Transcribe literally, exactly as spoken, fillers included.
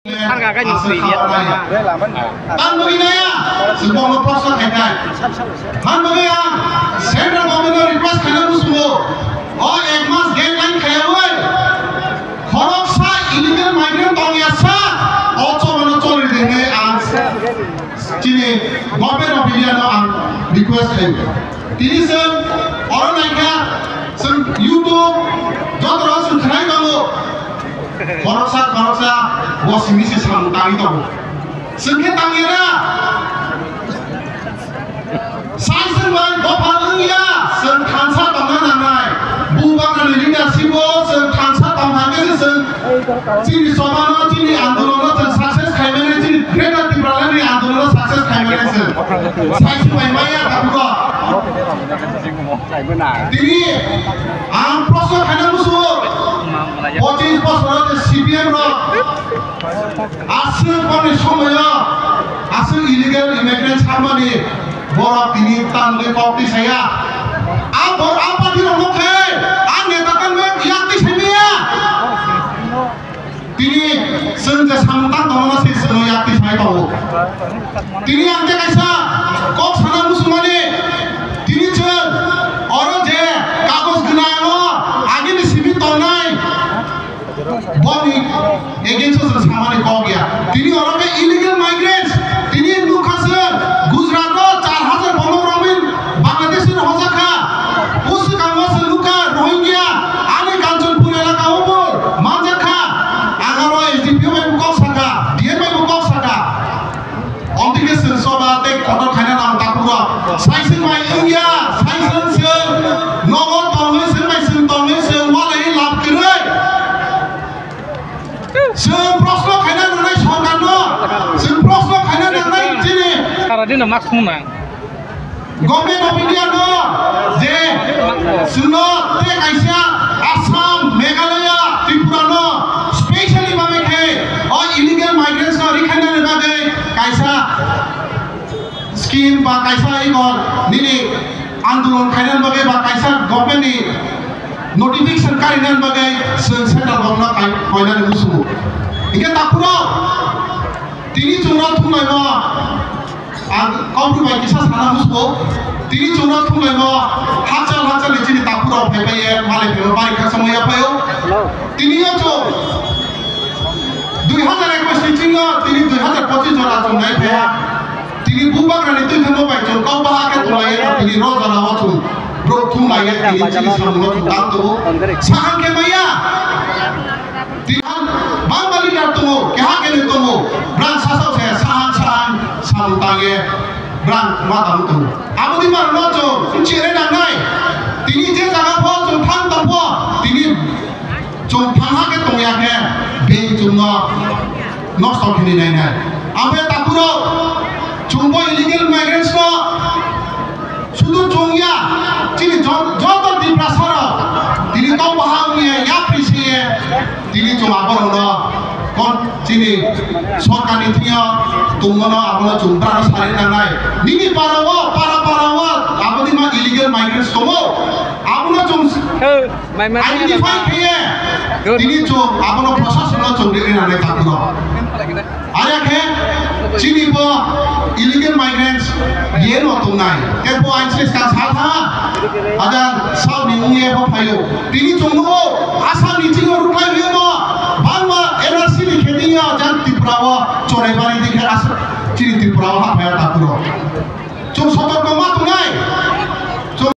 Thangka khe nung twi liya. Tang bagwi naya, chwng bongno proshno khainai. Han bagwi ang central government no request khaina muchungo. O ek mas guideline khaiyawi khoroksa illegal migrant tongya sa, o chobano choli rwdi hinwi ang chini Government of India no ang request khaio. Tini chwng oro naikha, chwng YouTube, joto rok chwng khnai tongo. Khoroksa khoroksa bo simi se samung tangwi tongo. Chwng khe tangya na. Sai chwng bai dopha wngya, chwng thansa tongna nangnai. Bubagrani leadership o chwng thansa tong thangkhe se chwng chini chobano, chini andolono chwng success khaimani, chini Greater Tipraland ni andolono success khaimani chwng. Sai chwng bai maya tabuk. Tini ang proshno khaina muchungo, pochis bosor je C P M rok aswk boni somoyo aswk illegal immigrant samani borok tini tamle kok twi saya. A bor a party rok no khe a neta tangwi yak twi saimaya. Tini chwng je samung tang tongma se chwngno yak twi sai tongo. Tini ang je kaisa kok sana muchungmani, tini chwng oro je kagoj gwnango agini simi tongnai boni against o chwng samani kok ya. Tini oro khe illegal migrants, tini nukha chwng Gujarat o char hajar bono romwi Bangladesh ni hojakha. O swkango chwng nukha Rohingya, ani Kanchanpur elaka o bo manjakha. Ang aro S D P O bai bo kok sakha, D M bai bo kok sakha. Omtike chwng soba tei kotor khaina nang takhuk rok. Sai chwng bai wngya, sai chwng chwng nogo tongwi chwng bai chwng tongwi chwng walai lab kwrwi. Chwng proshno khaina nangnai sorkar no, chwng proshno khaina nangnai chini. Sara dino mask muna. Government of India no je chwngno tei kaisa Assam, Meghalaya, Tripura no specially babe khe o illegal migrants no rikhainani bagwi kaisa scheme ba kaisa iko nini andolon khainani bagwi ba kaisa government ni notification karinani bagwi chwng central government no kai-, koinani muchungo. Hingke takhurok tini chwngno thumlaimo. Ang kaubru bai kisa sana musugo. Tini chwngno thumlaimo, hakchal hakchal ni chini takhuk rok phaibai ye, malai phaibai bari khaksa maya phaio. Tini yo chwng dui hazar ekwis ni chwngno tini dui hazar pochis jora chwng nai phaiya. Tini bubagra ni twi thangma bai chwng kau baha khe thumlaiya, tini ro jora o chwng bro thumlaiya, tini chini samung no chwng tang tongo. Sahang khe maya. Tini bangma leader tongo, keha kene tongo, brang sasao se sahang sahang samung tangye brang ma tang tongo. Aboni barno chwng chere nangnai. Tini je jaga pho chwng thang tong pho, tini chwng thang ha khe tong ya khe, beng chwngno nosto khini nainai. Ambe takhurok chwngbo illegal migrants no sudu chwng ya, chini jo-, joto Tiprasa rok tini kok baham ya, yapri se ye, tini chwng aborok no kon chini sorkar ni thing yo tongmo no abono chwng brano sari nangnai. Nini para o, para para o, aboni ma illegal migrants tongo, abono chwng identify khe ye, tini chwng abono prosason no chwng rini nangnai takhurok. Are khe chini bo illegal migrants ye no tongnai. Kebo ain sle skang sal tha. Ajan sal ni ung ye bo phaio. Tini chwng nugo Assam ni chingo ruklai ye mo. Bangma N R C ni khe tini ajan Tripura o chorai bari di khe Assam chini Tripura o ha phaya takhurok. Chwng sotor